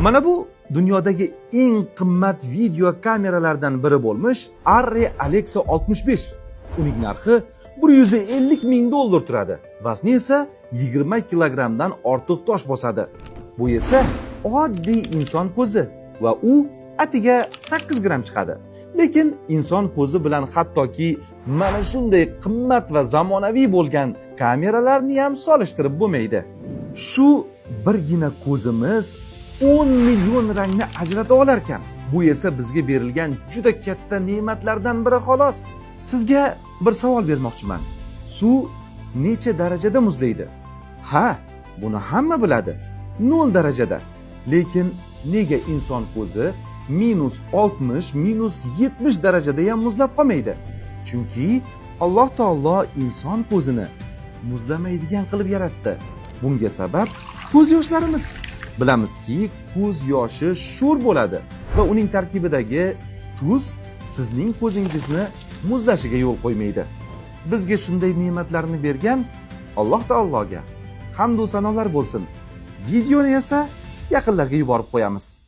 Mana bu dunyodagi eng qimmat video kameralardan biri bo'lmish Arri Alexa 65. Uning narxi 150 ming dollar turadi. Vazni esa 20 kilogrammdan ortiq tosh bosadi. Bu esa oddiy inson ko'zi va u atiga 8 gramm chiqadi. Lekin inson ko'zi bilan hattoki mana shunday qimmat va zamonaviy bo'lgan kameralarni ham solishtirib bo'lmaydi. Shu birgina ko'zimiz 10 million rangni ajrata olar ekan. Bu esa bizga berilgan juda katta ne'matlardan biri xolos. Sizga bir savol bermoqchiman. Suv necha darajada muzlaydi? Ha, buni hamma biladi. 0 darajada. Lekin nega inson ko'zi minus 60, minus 70 darajada ham muzlab qolmaydi? Chunki Alloh taolo inson ko'zini muzlamaydigan qilib yaratdi. Bunga sabab ko'z yoshlarimiz. Bilamizki, ko'z yoshi sho'r bo'ladi va uning tarkibidagi tuz sizning ko'zingizni muzlashiga yo'l qo'ymaydi. Bizga shunday ne'matlarni bergan Alloh taologa hamd va sanolar bo'lsin. Videoni esa yaqinlarga yuborib qo'yamiz.